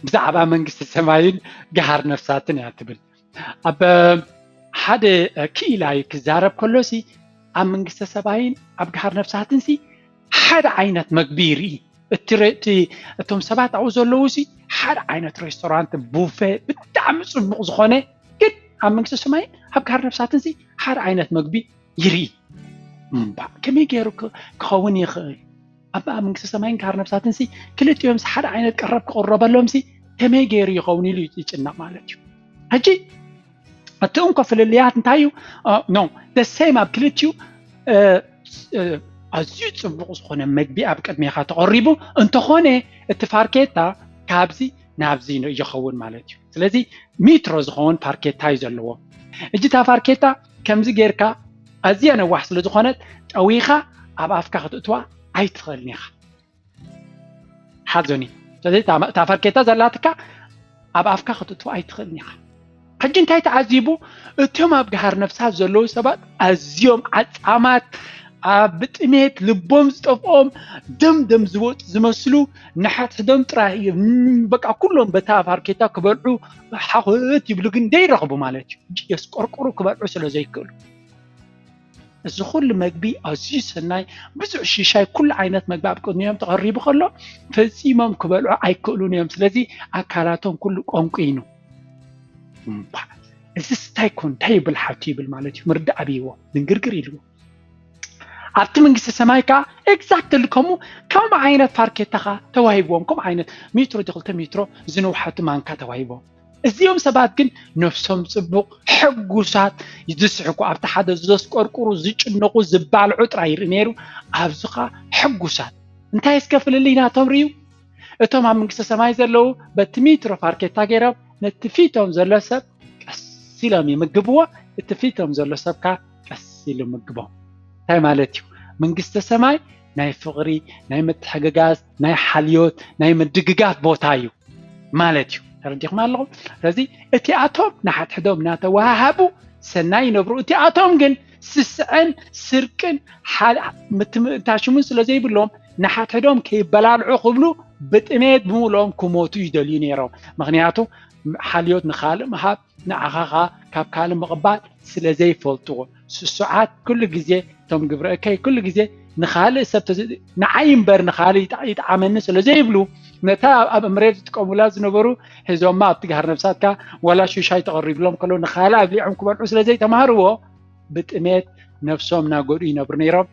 ብዛዕባ መንግስቲ ሰማይን ገሃር ነፍሳትን እያ ትብል። ኣብ ሓደ ክኢላ እዩ ክዛረብ ከሎሲ ኣብ መንግስተ ሰማይን ኣብ ገሃር ነፍሳትንሲ ሓደ ዓይነት መግቢ ይርኢ። እቲ እቶም ሰባት ኣብኡ ዘለዉ ሲ ሓደ ዓይነት ሬስቶራንት ቡፌ ብጣዕሚ ፅቡቕ ዝኾነ፣ ግን ኣብ መንግስተ ሰማይን ኣብ ገሃር ነፍሳትንሲ ሓደ ዓይነት መግቢ ይርኢ። እምባ ከመይ ገይሩ ክኸውን ይኽእል? ኣብ መንግስተ ሰማይን ገሃር ነፍሳትንሲ ክልቲኦምሲ ሓደ ዓይነት ቀረብ ክቕረበሎምሲ ከመይ ገይሩ ይኸውን ኢሉ ይጭነቕ ማለት እዩ። ሕጂ እቲ እንኮ ፍልልያት እንታይ እዩ? ኖ ደሴም ኣብ ክልቲኡ ኣዝዩ ፅቡቕ ዝኾነ መግቢ ኣብ ቅድሜኻ ተቐሪቡ እንተኾነ እቲ ፋርኬታ ካብዚ ናብዚ ይኸውን ማለት እዩ። ስለዚ ሜትሮ ዝኸውን ፋርኬታ እዩ ዘለዎ። እጂ እታ ፋርኬታ ከምዚ ጌርካ ኣዝያ ነዋሕ ስለ ዝኾነት ጠዊኻ ኣብ ኣፍካ ክትእትዋ ኣይትኽእልን ኢኻ። ሓዞኒ። ስለዚ እታ ፋርኬታ ዘላትካ ኣብ ኣፍካ ክትእትዋ ኣይትኽእልን ኢኻ። ሕጂ እንታይ ተዓዚቡ? እቶም ኣብ ገሃር ነፍሳት ዘለዉ ሰባት ኣዝዮም ዓጻማት፣ ኣብ ብጥሜት ልቦም ዝጠፍኦም ደም ደም ዝወጡ ዝመስሉ ንሓድሕዶም ጥራይ እዮም። በቃ ኩሎም በታ ፋርኬታ ክበልዑ ሓኾት ይብሉ፣ ግን ደይረኽቡ ማለት እዩ። የስቆርቁሩ ክበልዑ ስለ ዘይክእሉ እዚ ኩሉ መግቢ ኣዝዩ ሰናይ፣ ብዙሕ ሽሻይ፣ ኩሉ ዓይነት መግቢ ኣብ ቅድሚኦም ተቐሪቡ ከሎ ፈጺሞም ክበልዑ ኣይክእሉን እዮም። ስለዚ ኣካላቶም ኩሉ ቆንቁይኑ። እምባ፣ እዚ ስታይ ኮን እንታይ ይብል ሓቱ ይብል ማለት እዩ። ምርዳእ ኣብይዎ፣ ድንግርግር ኢልዎ። ኣብቲ መንግስቲ ሰማይ ከዓ ኤግዛክትሊ ከምኡ ከምኡ ዓይነት ፋርኬታ ከዓ ተዋሂብዎም። ከምኡ ዓይነት ሜትሮ ዶ ክልተ ሜትሮ ዝነውሓቱ ማንካ ተዋሂቦም። እዚኦም ሰባት ግን ነፍሶም ጽቡቕ፣ ሕጉሳት፣ ዝስሕቁ፣ ኣብቲ ሓደ ዘስቆርቁሩ፣ ዝጭነቑ፣ ዝባልዑ ጥራይ ይርኢ ነይሩ። ኣብዚ ከዓ ሕጉሳት። እንታይ እስከ ፍልልይ ናቶም ርእዩ? እቶም ኣብ መንግስተ ሰማይ ዘለዉ በቲ ሜትሮ ፋርኬታ ገይሮም ነቲ ፊቶም ዘሎ ሰብ ቀስ ኢሎም ይምግብዎ፣ እቲ ፊቶም ዘሎ ሰብ ከዓ ቀስ ኢሉ ይምግቦም። እንታይ ማለት እዩ? መንግስተ ሰማይ ናይ ፍቕሪ፣ ናይ ምትሕግጋዝ፣ ናይ ሓልዮት፣ ናይ ምድግጋፍ ቦታ እዩ ማለት እዩ። ተረዲኹም ኣለኹም? ስለዚ እቲኣቶም ንሓድሕዶም እናተወሃሃቡ ሰናይ ይነብሩ። እቲኣቶም ግን ስስዐን ስርቅን ሓ-፣ ምትምእታሽሙን ስለ ዘይብሎም ንሓድሕዶም ከይበላልዑ ክብሉ ብጥሜት ብምልኦም ክሞቱ ይደልዩ ነይሮም። ምኽንያቱ ሓልዮት ንኻልእ ምሃብ ንዓኻ ኸኣ ካብ ካልእ ምቕባል ስለ ዘይፈልጥዎ። ስሱዓት ኩሉ ግዜ እቶም ግብረ እከይ ኩሉ ግዜ ንኻልእ ሰብ ተዝ-፣ ንዓይ እምበር ንኻልእ ይጥ-፣ ይጥዓመኒ ስለ ዘይብሉ ነታ ኣብ፣ ኣብ መሬት ዝጥቀሙላ ዝነበሩ ሒዞማ ኣብቲ ገሃር ነፍሳትካ ዋላ ሽሻይ ተቐሪብሎም ከሎ ንኻልእ ኣብሊዖም ክበልዑ ስለ ዘይተማህርዎ ብጥሜት ነፍሶም እናጎድኡ ይነብሩ ነይሮም።